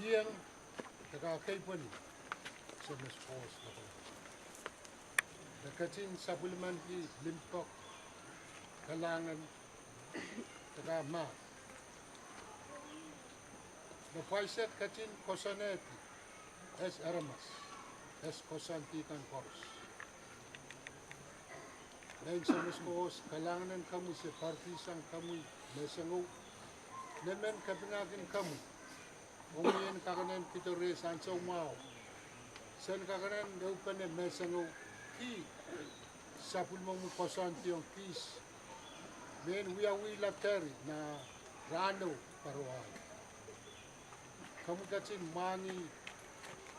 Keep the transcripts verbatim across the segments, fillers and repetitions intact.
Iang, de kak keipweni Semes Koht, de ketin sapwellimanki limpoak, kalahngan, de kak mahk. Me pwaisek ketin koasoanehdi ese aramas, ese koasoandi kan koaros. Nein Semes Koht, kalahngan en komwi se poaridi sang komwi menseng, nehmen kapinga kin komwi. Omwi en kakehn en kihdo rehs ansou mwahu. Sen kakehn en ehupene menseng, ki sapwellimomwi koasoandiong kis. Mehn wiawi lateri nan rahno pwarodo. Komwi ketin mwahngih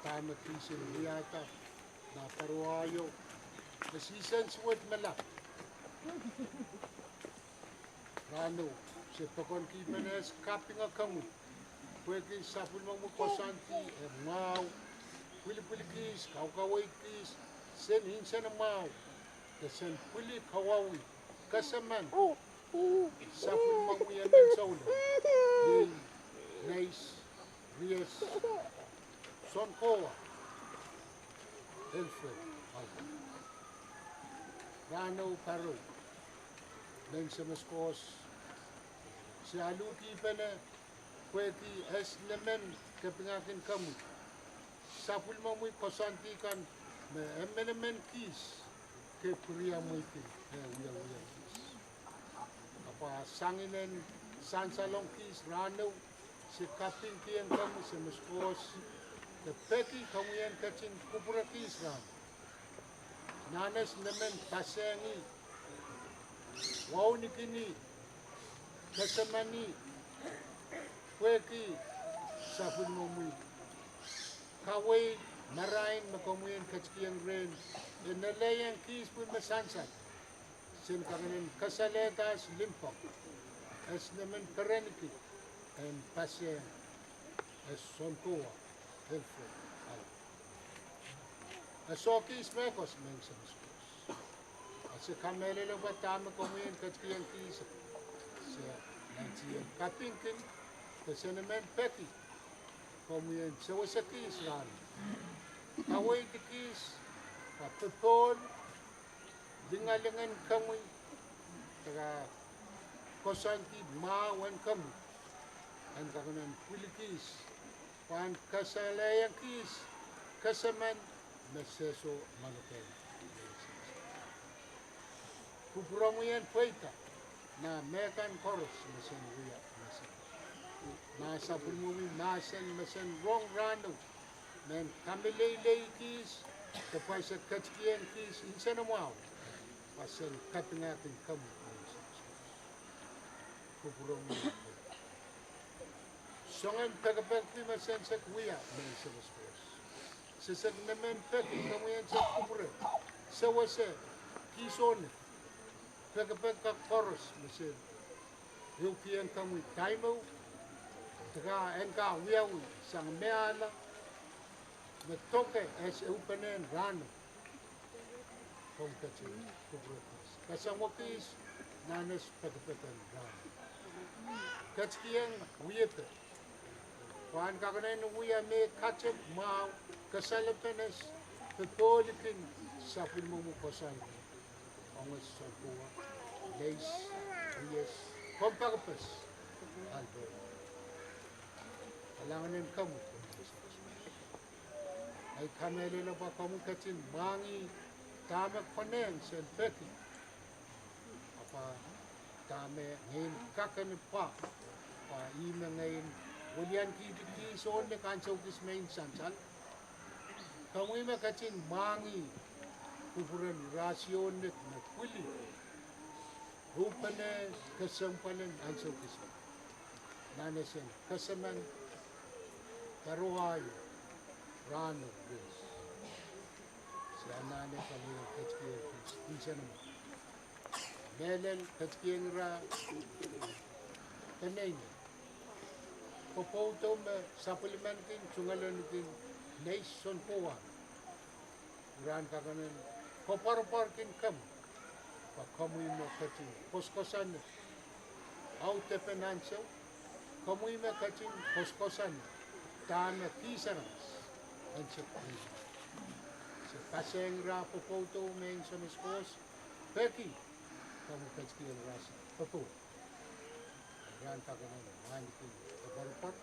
dahme kis en wiahda nan pwarodo. E sehse suwed me lap. Rahno, se pokonki pene ese kapinga komwi. Pwehki sapwellimomwi koasoandi e mwahu, pwilipwil kis, kaukaweid kis, sen insen mwahu, de sen pwili kawawi, kesemen, sapwellimomwi emen souleng, iei Neis, Ries, Sounkowa, Elfred, Alfred. Rahno pahrek, nein Semes Koht, se aluhki pene, pwehki ese nehmen kapinga kin komwi. Sapwellimomwi koasoandi kan me emenemen kis, ke pwuriamweiki, eh, wiawi kis. Sang inen sansalong kihs rahnwet, se kapingkihong komwi Semes Koht, de peki komwi en ketin kupwure kihs rahnwet. Nan es nemen pasehng ih, wauneki ih, kesemeni, pwehki sapwellimomwi kaweid marain me komwi en ketikihong rehn, en elehieng kihs pwe me sansal, sen kak inen kasalehda es limpoak, es nemen perenki, en pasehng, es Sounkowa Alfred Alpert. E soh kihs mehkos, mehn Semes Koht. A se kamehlele pwe dahme komwi en ketikihong kihs. Se, nan sie kapingki, de se nemen peki komwi en sewese kihs rahnwet, kaweid kihs, a popohl lingalingan komwi, de kak koasoandi mwahu en komwi, en kak inen pwil kihs, pwehn kasalehiong kihs kesemen me sehse manokehng. Kupwuromwi en pweida nan mehkan koaros me sen wia, me sen, nan sapwellimomwi mahsen me sen rong rahnwet, mehn kameleilei kihs, de pwe se ketikihong kihs nsenamwahu, pwe sen kapingahkin komwi. Kupwuromwi, soangen pekipeki me sen sehse wia, mehn Semes Koht. Se sehse nemen peki komwi en sehse kupwure, sewese kihs oh nek, pekipek koaros me se ehukihong komwi, dahme, de kak en kak wiawi sang mehla, me doke es ehupenen rahnwet. Komw ketin kupwure kihs, kasamwo kihs nan es pekipek en rahnwet, ketikihong wiepe, pwehn kak inen wia me katep mwahu, kasalepen es, popohl kin sapwellimomwi koasoandi, ong es Sounkowa, Leis, Ies, Kompoakepet Alpert. Kalahngan en komwi. Ei kamehlele pwe komwi ketin mwahngih dahme konehng sen peki, ahpw dahme ngehi en kak en pwa, pwe ihme ngehi en weliankihdi kihs oh nek ansou kis me I sansal. Komwi me ketin mwahngih kupwuren irasi oh nek me pwili ehupene kesempwalen ansou kis me, nan esen kesemen, paroahi, rahnwet. Se anahne komwi en ketikihong kihs nsenamwahu. Mehlel ketikihong ira peneinei, pwopwoud me sapwellimaniki, tungoaleniki Leis Sounkowa, ira en kak inen koapworopworki komwi, pwe komwi me ketin koasoakoasoane audepen ansou, komwi me ketin koasoakoasoane dahme kihs aramas en sehse. Se pasehng ira pwopwoud, mehn Semes Koht, peki komwi ketikihong ira pwopwoud, ira en kak inen mwahngih koapworopwor,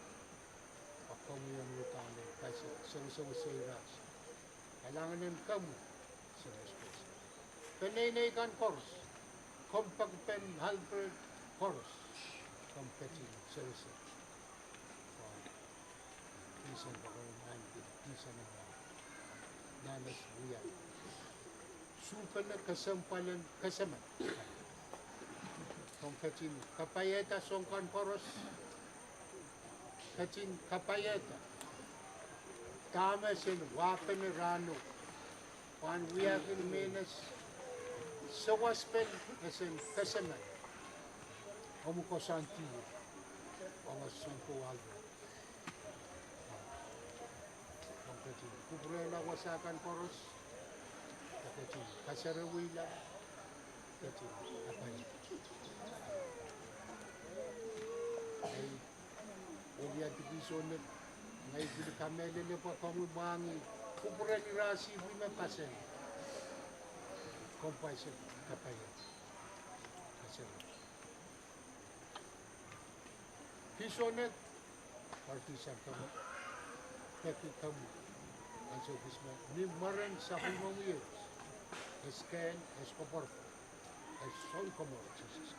pwe komwi en uhdahn en kaisek sewesewese ira. Kalahngan en komwi Semes Koht. Peneinei kan koaros, Kompoakepen Alpert koaros, komw ketin sewese, pwe kihs en kak inen mwahngih kihs nsenamwahu, nan es wia suhpene kesempwalen kesemen. Komw ketin kapaiada soahng kan koaros, ketin kapaiada dahme sen wahpene rahnwet, pwehn wiahkin mehn es sewespen esen kesemen, omw koasoandi, ong Sounkowa Alpert. Komw ketin kupwurehla wasa kan koaros, de ketin kaserehwihla, ketin kapaiada. Ei weliandi kihs oh nek, ngehi pil kamehlele pwe komwi mwahngih kupwuren ira sihpw me pasehng, komw pwaisek kapaiada, kaserehda kihs oh nek, pwardi sang komwi, peki komwi ansou kis me, ni mwaren sapwellimomwi, es kehl, es koapworopwor, es Sounkomour Sises.